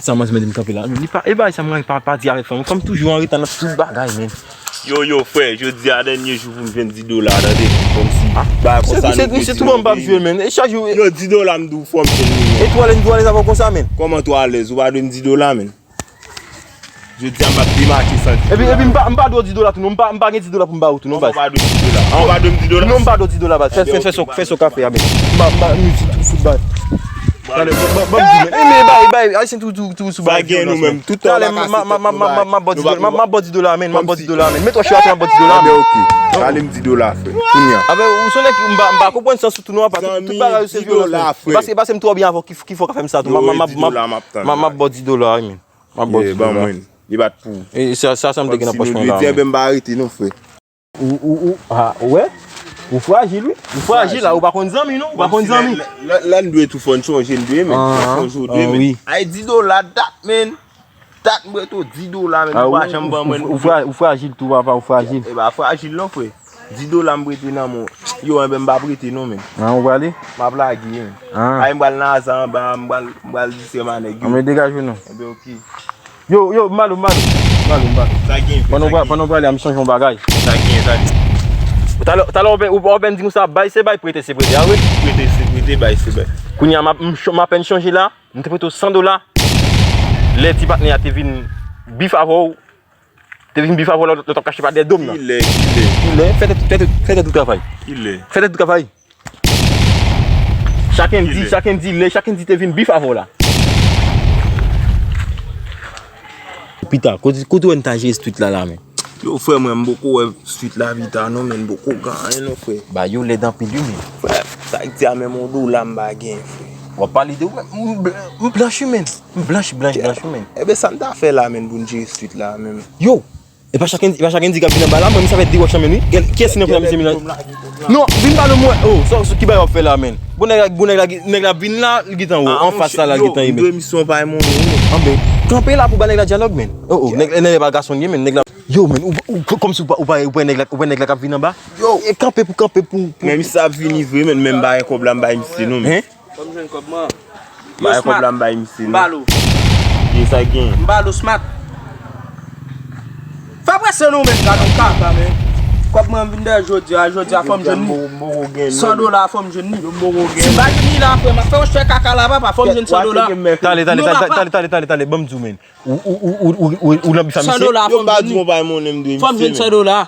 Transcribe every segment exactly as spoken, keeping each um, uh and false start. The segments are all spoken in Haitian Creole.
Sa manzè mete m kanpe la. Li pa, e bagay sa mwen pa, pa di avèk fanm. Fanm toujou an reta nan tout bagay, men. Yo, yo, frè, jodi a dènye jou pou m jwenn di dola, tande. Kòmsi, bagay konsa nou se tou mwen m p ap jwe, men. E chak jou. Yo, di dola m di w fò m jwenn li, men. E tou alèz, m tou alèz avè w konsa, men. Kòman tou alèz? Ou pa dwe m di dola, men. Jodi a m p ap demake san di dola. Epi, epi m pa, m pa dwe w di dola tou, non. M pa, m pa gen di dola pou m ba ou tou, non, baz. Ou pa dwe di dola. An, ou pa dwe m di dola? Non, m pa dwe w di dola, baz. Fè, fè, fè sa w ka fè a, men. M pa, m pa, m di tou fout bagay. Talè, ban, ban, ban m di, men, men, bay, bay, Ayisyen tou, tou, tou sou bagay vyolans, men. Talè, m ap ba w di dola, men, m ap ba w di dola, men. Mete w chita, m ap ba w di dola, men. Anben, ok. Talè m di dola, frè. Kounye a. Anben, ou se nèg, m pa, m pa konprann sans ou tou, non, apa tout, tout bagay ou se vyolans, men. Paske, paske m twò byen avè w, ki, ki fè w ka fè m sa tou. M ap, m ap, m ap, m ap, m ap ba w di dola, men. M ap ba w di dola. Ban mwen, li bat pou ou. E sa, sa, sa m te gen nan pòch mwen la, men. Enben, m pa rete, non, frè. Ou, ou, ou, ah, ou wè? Ou frajil, wi. Ou frajil, la, ou pa konn zanmi, non? Ou pa konn zanmi. Lè, lè, lè n dwe tou fò n chonje n dwe, men. Fò n chonje w dwe, men. Ay, di dola dat, men. Dat m prete w di dola, men. Ou pa janm ban mwen. Ou, ou, ou fra-, ou frajil tou, papa, ou frajil. E pa frajil, non, frè. Di dola m prete nan men w. Yo, enben, m pa prete, non, men. An, ou prale? M ap lage, men. Ay, m pral nan aza anba, m pral, m pral distrè ma nèg yo. Anben, degaje w, non. Enben, ok. Yo, yo, m ba l ou, m ba l ou. M ba l ou, m ba l ou. Sa gen, frè, sa gen. Pandan w pra-, pandan w prale a, m sonje yon bagay. Sa gen, sa gen. Talè, talè w, w, w di m sa, bay se bay, prete se prete, a wi? Prete se prete, bay se bay. Kounye a, m ap, m ch-, m apèn chonje la, m te prete w san dola. Lè ti patnè a te vin bif avè w, te vin bif avè w, lè w t ap kache pa dèyè do m nan. Kilè, kilè? Kilè? Fè tèt, fè tèt, fè tèt ou travay. Kilè? Fè tèt ou travay. Chakenn di, chakenn di, lè chakenn di te vin bif avè w la. Pita, kote, kote w wè n ta jere street la, la, men? Yo, frè mwen, m poko wè street la pita, non, men m poko gen anyen, non, frè. Bagay yo lèd anpil, wi, men. Frè, sa k di a menm yon dola m pa gen, frè. W ap pale de ou menm, m bl-, m blanch, wi, men. M blanch, blanch, blanch, wi, men. Enben, sa n ta fè la, men, pou n jere street la, menm? Yo! E pa chakenn, e pa chakenn di k ap vin anba la, mwen, misye avèk de wòch nan men li. Kiyès ki nan pran misye menaj? Non, vin pale mwen. Oh, sa, sa, ki bagay w ap fè la, men? Bon, nèg la, bon, nèg la, nèg la vin la, li gentan wè w. Anfas la, la, li gentan ye, men. Anben, kanpe la pou ba nèg la dyalòg, men. Oh, oh, nèg, nèg la pa gason li ye, men. Nèg la, yo, men, ou, ou, kòmsi ou pa, ou pa, ou pa nèg la, ou pa nèg la k ap vin anba? Yo. E kanpe pou, kanpe pou, pou. Men misye ap vini vre, men, men m pa gen kòb la, m bay misye, non, men. Fò m jwenn kòb mwen. Bay kòb la m bay misye, non. M ba l ou. Gen sa gen. M ba l ou, Smat. Fè prese non, men, gade yon kaka, men. Kòb mwen vin dèyè jodi a, jodi a fò m jwenn li. San dola fò m jwenn li. Si m pa jwenn li la, frè, m ap fè yon chè kaka la, papa, fò m jwenn san dola. Talè, talè, talè, talè, talè, ban m di w, men. Ou, ou, ou nan bif a misye? San dola fò m jwenn li. Fò m jwenn san dola.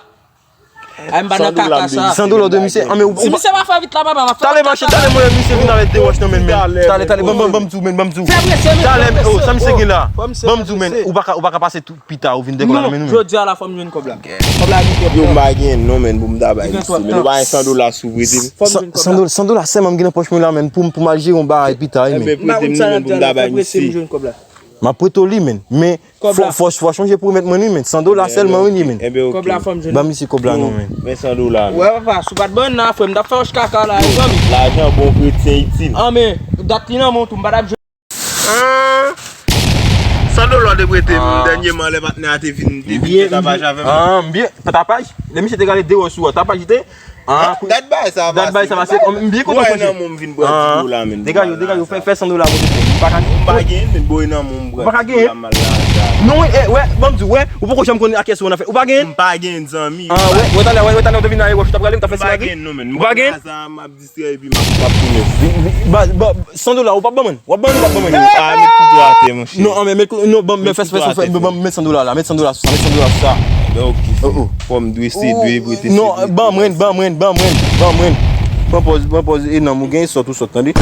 Ay, m pa nan kaka sa. San dola de misye. An, men ou, si misye pa fè vit la, papa, m ap fè. Talè mache, talè mwen, misye vin avèk de wòch nan men l, men. Talè, talè, ban m, ban m, ban m di w, men, ban m di w. Fè prese, men. Talè, oh, sa misye gen la? Ban m di w, men, ou pa ka, ou pa ka pase tou pita, ou vin dekò la nan men nou, men. Jodi a la, fò m jwenn kòb la. Kòb la gen twòp tan. Yo, m pa gen non, men, pou m ta bay misye, men. Ou pa gen san dola sou prete m? San, san dola, san dola sèlman m gen nan pòch mwen la, men, pou m, pou m al jere yon bagay pita, wi, men. Enben, prete m non, men, pou m ta bay misye. M ap prete w li, men. Men, fò, fò, fò chonje pou remèt mwen li, men. San dola sèlman, wi, li, men. Enben, ok. Kòb la fò m jwenn. Ban misye kòb la non, men. Men san dola, men. Wè, papa, si w pa t ban nan frè m, m t ap fè wòch kaka la, zanmi. Lajan bon kretyen itil. An, men, dat li nan men w tou, m pa t ap jwenn. Ah, san dola w te prete m dènyèman lè patnè a te vin, te vin fè tapaj avè m. Ah, m byen, fè tapaj? Lè misye te gade de wòch sou ou, tapaj li te? Ah, dat bagay sa pase. Dat bagay sa pase. M byen kontan, monchè. Nan men w m vin pran di dola, men. Dega yo, dega yo, fè, fè san dola pote frè m. M pa ka gen. M pa gen, men boy nan men w m pran. Ou pa ka gen? Non, wè, wè, ban m di w, wè, ou poko janm konn ak kiyès ou nan fè. Ou pa gen? M pa gen, zanmi. Ah, wè, wè, talè, wè, wè, talè, ou te vin nan wòch, ou t ap rale, ou t ap fè sirage. M pa gen, non, men. Ou pa gen? M ap distrè epi m ap, m ap tounen. Ba, ba, san dola, ou p ap ban mwen? W ap ban mwen, w ap ban mwen? Ah, met kouto atè, monchè. Non, men, met, non, ban, men, fè, fè, fè, ban, met san dola la, met san dola sou sa, met san dola sou sa. Enben, ok. Oh, oh. Fò m dwe se dwe, prete se prete. Non, ban mwen, ban mwen, ban mwen, ban mwen. Pran pòz, pran pòz, e nanm ou gen, sòt ou sòt, tande.